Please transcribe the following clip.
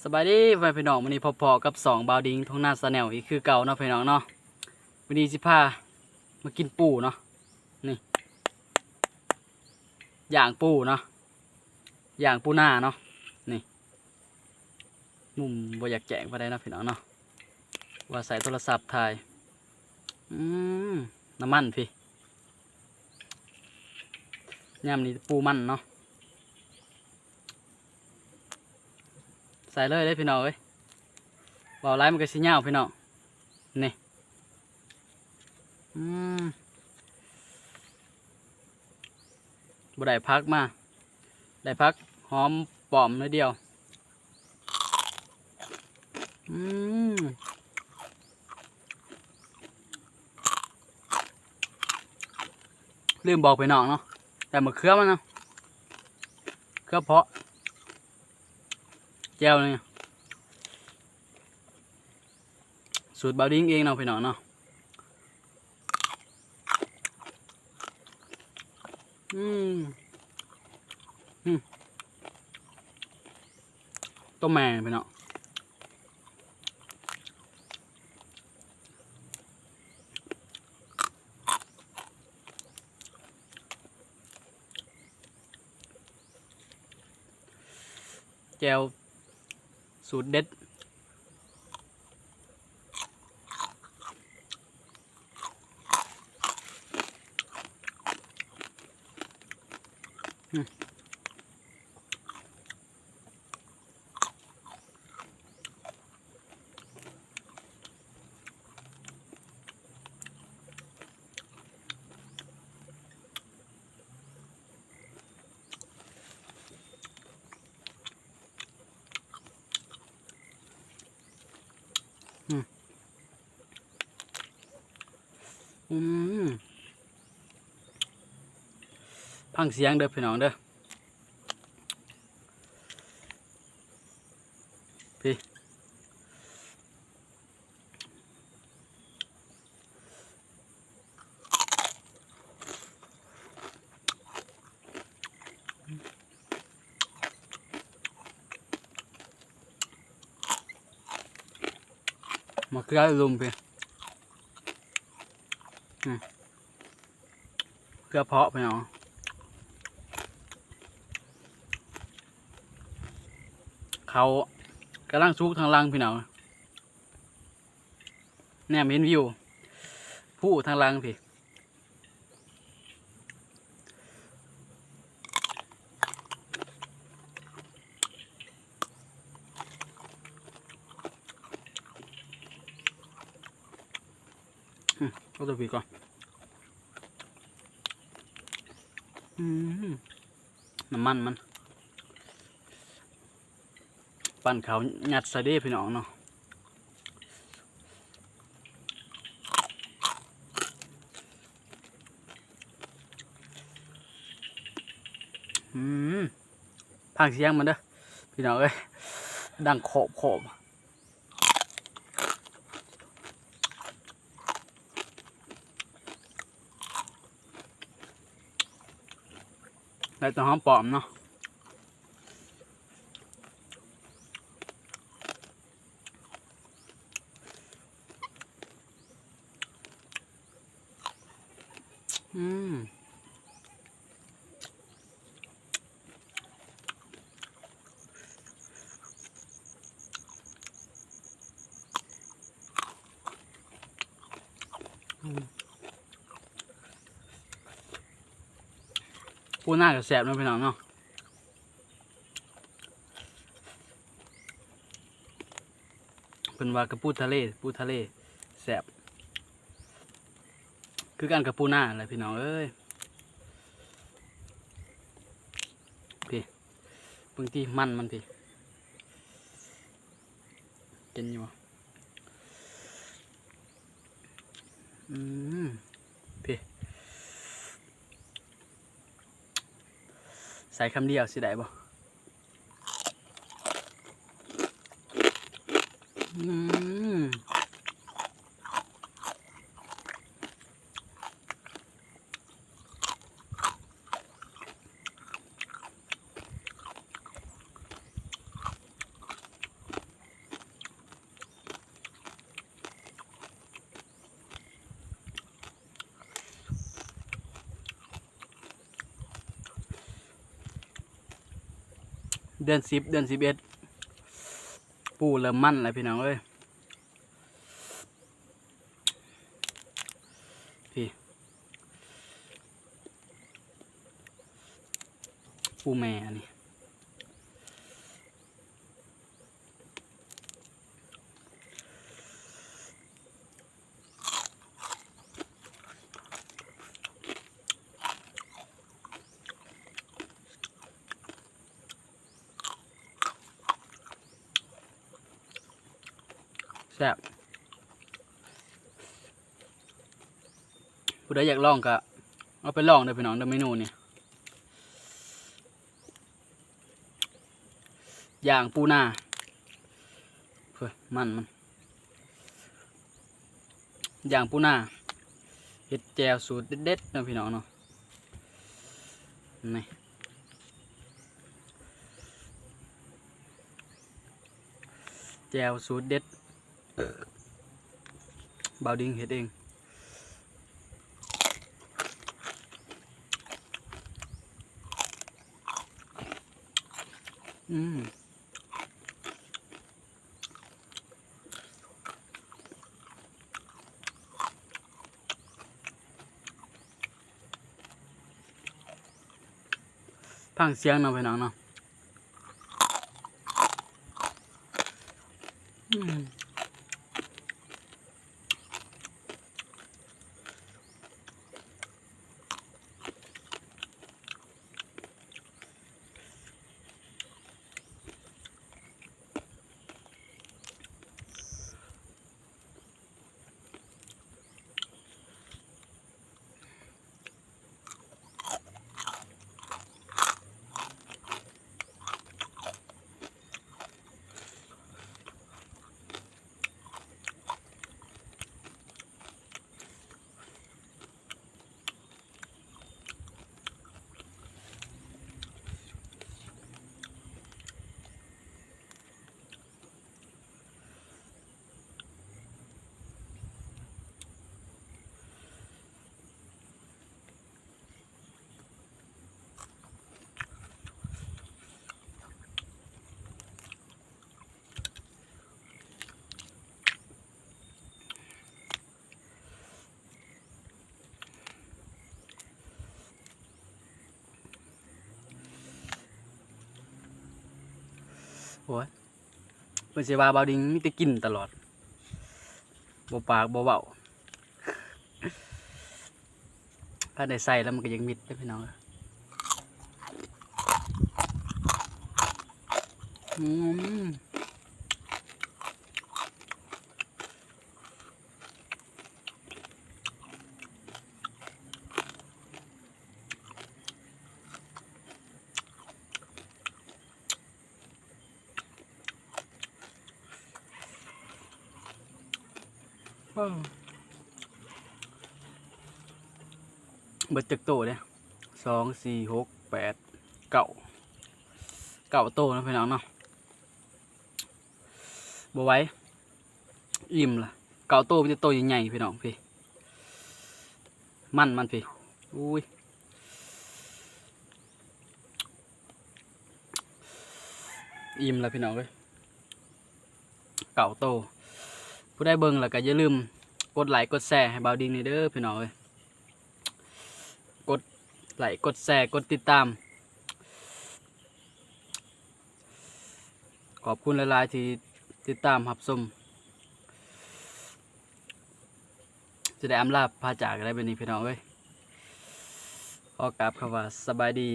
ສະບາຍດີພໍ່ແມ່ພີ່ນ້ອງ, ມື້ນີ້ພົບພໍ້ກັບຊ່ອງບ່າວດິງທົ່ງນາ Channel ອີກຄືເກົ່າເນາະພີ່ນ້ອງເນາະ. ມື້ນີ້ຊິພາມາກິນປູເນາະ, ນີ້ ຍ່າງປູເນາະ, ຍ່າງປູນາເນາະ. ນີ້ ມຸມບໍ່ຢາກແຈ້ງປານໃດເນາະພີ່ນ້ອງເນາະ, ວ່າໃຊ້ໂທລະສັບຖ່າຍ. ອືມ ນ້ຳມັນພີ້, ຍາມນີ້ປູມັນເນາະ. ໃສ່ເລີຍເດ້ພີ່ນ້ອງເອີຍ, ເວົ້າຫຼາຍມັນກໍຊິຍາວພີ່ນ້ອງ. ນີ້ ອືມ ບໍ່ໄດ້ຜັກມາ, ໄດ້ຜັກຫອມປ້ອມໜ້ອຍດຽວ. ອືມ ລືມບອກພີ່ນ້ອງເນາະ, ແຕ່ມະເຂືອມັນນະ, ເຂືອເປາະ ແຈ່ວນີ້ ສູດບ່າວດິງເອງເນາະພີ່ນ້ອງເນາະ. ອືມ ອືມ ໂຕແມ່ພີ່ນ້ອງ. ແຈ່ວສູດເດັດ. ອືມ ອືມ ຟັງສຽງເດີພີ່ນ້ອງເດີ ພີ້. ມະເຂືອລຸ່ມພີ້ ອືມ ເຂືອເປາະພີ່ນ້ອງ. ເຂົ້າກຳລັງສຸກທາງຫຼັງພີ່ນ້ອງ. ແນມເຫັນວິວພູທາງຫຼັງພີ້ ອືມ ເອົາຕົວພີ້ກ່ອນ ອືມ ນ້ຳມັນມັນ. ປັ້ນເຂົ້າຍັດໃສ່ເດ້ພີ່ນ້ອງເນາະ ອືມ ຟັງສຽງມັນເດີພີ່ນ້ອງເອີຍ ດັງຂອບໆ. ໄດ້ແຕ່ຫອມປ້ອມເນາະ ອືມ. ອືມ ປູນາກໍແຊບເນາະພີ່ນ້ອງເນາະ ເພິ່ນວ່າກະປູທະເລ ປູທະເລແຊບ ຄືກັນກັບປູນາແຫຼະພີ່ນ້ອງເອີຍ ພີ້ ເບິ່ງຕິ ມັນມັນພີ້ ເຫັນຢູ່ບໍ່ ອືມ ພີ້ ໃສ່ຄຳດຽວຊິໄດ້ບໍ່? ອືມ ອ ເດືອນສິບ ເດືອນສິບເອັດ ປູເລີ່ມມັນແລ້ວພີ່ນ້ອງເອີຍ. ພີ້ ປູແມ່ອັນນີ້ ແຊບ ຜູ້ໃດຢາກລອງກະເອົາໄປລອງເດີພີ່ນ້ອງເດີ ເມນູນີ້ ຍ່າງປູນາ ເອີ ມັນ ມັນ ຍ່າງປູນາ ເຮັດແຈ່ວສູດເດັດໆເນາະພີ່ນ້ອງເນາະ ນີ້ ແຈ່ວສູດເດັດ ບ່າວດິງເຮັດເອງ ອືມ. ຟັງສຽງເນາະພີ່ນ້ອງເນາະ ອືມ. ໂອ້ຍ ເພິ່ນຊິວ່າບ່າວດິງມີແຕ່ກິນຕະຫຼອດ ບໍ່ປາກບໍ່ເວົ້າ. ຄັນໄດ້ໃສ່ແລ້ວມັນກໍຍັງມິດເດ້ພີ່ນ້ອງເອີຍ ອືມ. ເບິດຈັກໂຕເດ້ ສອງ ສີ່ ຫົກ ແປດ ເກົ້າ ເກົ້າໂຕເນາະພີ່ນ້ອງເນາະ ບໍ່ໄຫວ ອີ່ມລະ ເກົ້າໂຕ ມີແຕ່ໂຕໃຫຍ່ໆ ພີ່ນ້ອງພີ້ ມັນມັນພີ້ ອຸ້ຍ. ອີ່ມແລ້ວພີ່ນ້ອງເອີຍ ເກົ້າໂຕ ຜູ້ໃດເບິ່ງແລ້ວກໍຢ່າລືມກົດໄລກົດແຊໃຫ້ບ່າວດິງແດ່ເດີພີ່ນ້ອງເອີຍ ກົດໄລກົດແຊ ກົດຕິດຕາມ ຂອບຄຸນຫຼາຍໆທີ່ຕິດຕາມຮັບຊົມ ຈະໄດ້ອຳລາພາຈາກກັນແລ້ວບັດນີ້ພີ່ນ້ອງເອີຍ ຂໍກາບຄຳວ່າສະບາຍດີ.